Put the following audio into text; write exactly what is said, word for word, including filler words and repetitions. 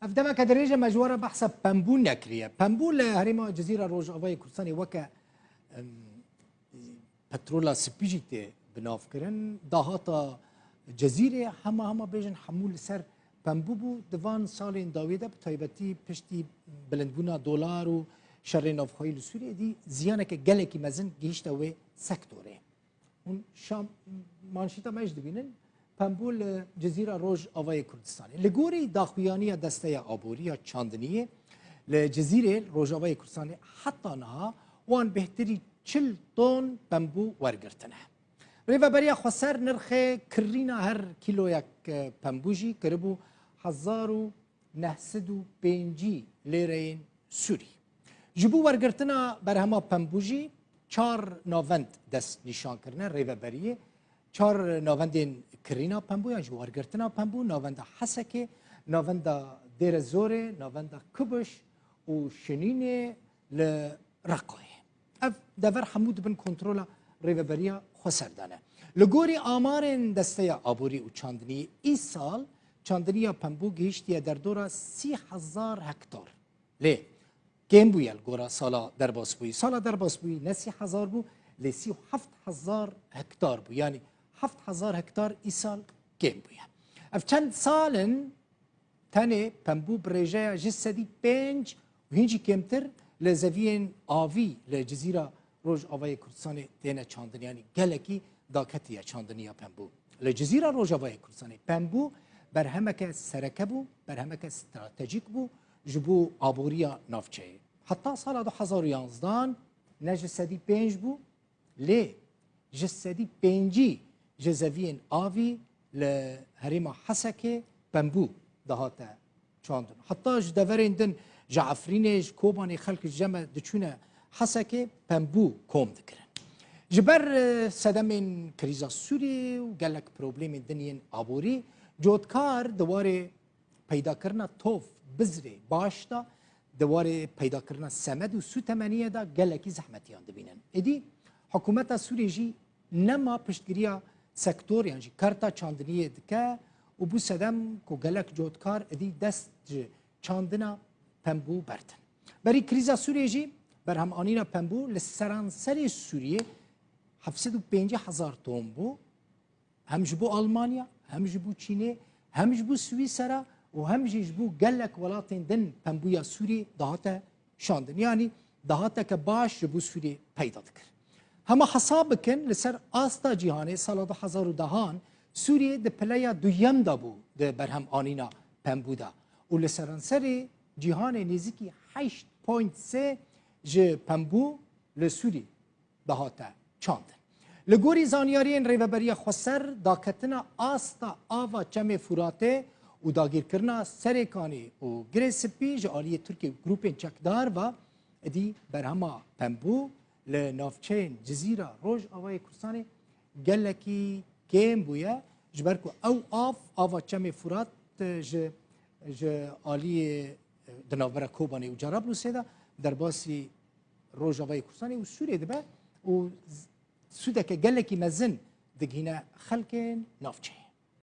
Ev demeke dirêj e me ji we re behsa pembû nekiriye. Pembû li herêma Cizîra Rojavayê Kurdistanê weke, em, petrola spî jî tê binavkirin. Dahata Cizîrê hema hema bêjin hemû li ser pembû bû. Di van salên dawî de bi taybetî piştî bilindbûna dolar û şerê navxweyî li Sûriyê dî ziyaneke gelekî mezin gihîşte wê sektorê. Hûn şam-, manşeta me jî dibînin, pembû li Cizîra Rojavayê Kurdistanê. Li gorî daxuyaniya Desteya Aborî ya Çandiniyê, li Cizîrê Rojavayê Kurdistanê heta niha wan bêhtirî çil ton pembû wergirtine. Rêveberiya Xweser nirxê kirîna her kîloyek, e, pembû jî kiribû hezar û neh sed û pêncî lêreyên Sûrî. Ji bo wergirtina berhema pembû jî çar navend dest nîşan kirine rêveberiyê. Çar navendên kirîna pembû yan ji wergirtina pembû, navenda Hesekê, navenda Dêrezorê, navenda Kubiş û Şinînê li Reqayê. Ev dever hemû di bin kontrola Rêveberiya Xweser de ne. Li gorî amarên Desteya Aborî û Çandiniyê, îsal çandiniya pembû gihîştiye derdora sî hezar hektar. Lê kêm bûye li gora sala derbasbûyî. Sala derbasbûyî ne sî hezar bû, lê sî û heft hezar hektar bû. Yanî heft hezar hektar îsal kêm bûye. Ev çend sal in tenê pembû bi rêjeya ji sedî pênc û hîn jî kêmtir li zeviyên avî li Cizîra Rojavayê Kurdistanê têne çandin, yanî gelekî daketiye çandiniya pembû. Li Cizîra Rojavayê Kurdistanê pembû berhemeke sereke bû, berhemeke stratejîk bû ji bo aboriya navçeyê. Heta sala du hezar û yanzdan ne ji sedî pênc bû, lê ji sedî pêncî ji zeviyên avî li herêma Hesekê pembû dihate çandin. Heta ji deverên din, ji Efrînê, ji Kobanê xelk ji cem diçûne Hesekê pembû kom dikirin. Ji ber, e, sedemên krîza Sûriyê û gelek problemên din yên aborî, cotkar di warê peydakirina tov, bizrê baş de, di warê peydakirina semed û sûtemeniye de gelekî zehmetiyan dibînin. Êdî hikûmeta Sûriyê jî nema piştgiriya sektor yan jî karta çandiniyê dike û bû sedem ku gelek cotkar êdî dest ji çandina pembû berdin. Berî krîza Sûriyê jî berhemanîna pembû li seranserê Sûriyê heft sed û pêncî hezar ton bû. Hem ji bo Almanya, hem ji bo Çînê, hem ji bo Swîsera û hem jî ji bo gelek welatên din pembûya Sûrî dihate çandin. Yanî dahateke baş ji bo Sûrî peyda dikir. Hema hesab bikin, li ser asta cîhanê sala du hezar û dehan Sûrî di pileya duyem de bû di berhemanîna pembû de û li seranserê cîhanê nêzîkî heşt point sê ji pembû li Sûrî dihate çandin. Li gorî zanyariyên Rêveberiya Xweser, daketina asta ava Çemê Furatê û dagîrkirina Serêkanê û Girê Spî ji aliyê Tirkiye û grûpên çekdar ve êdî berhema pembû li navçeyên Cizîra Rojavayê Kurdistanê gelekî kêm bûye, ji ber ku ew av, ava Çemê Furat, e, ji, ji aliyê, e, di navbera Kobanê û Carablûsê de derbasî Rojavayê Kurdistanê û Sûriyê dibe û z-, sûdeke gelekî mezin digihîne xelkên navçeyê.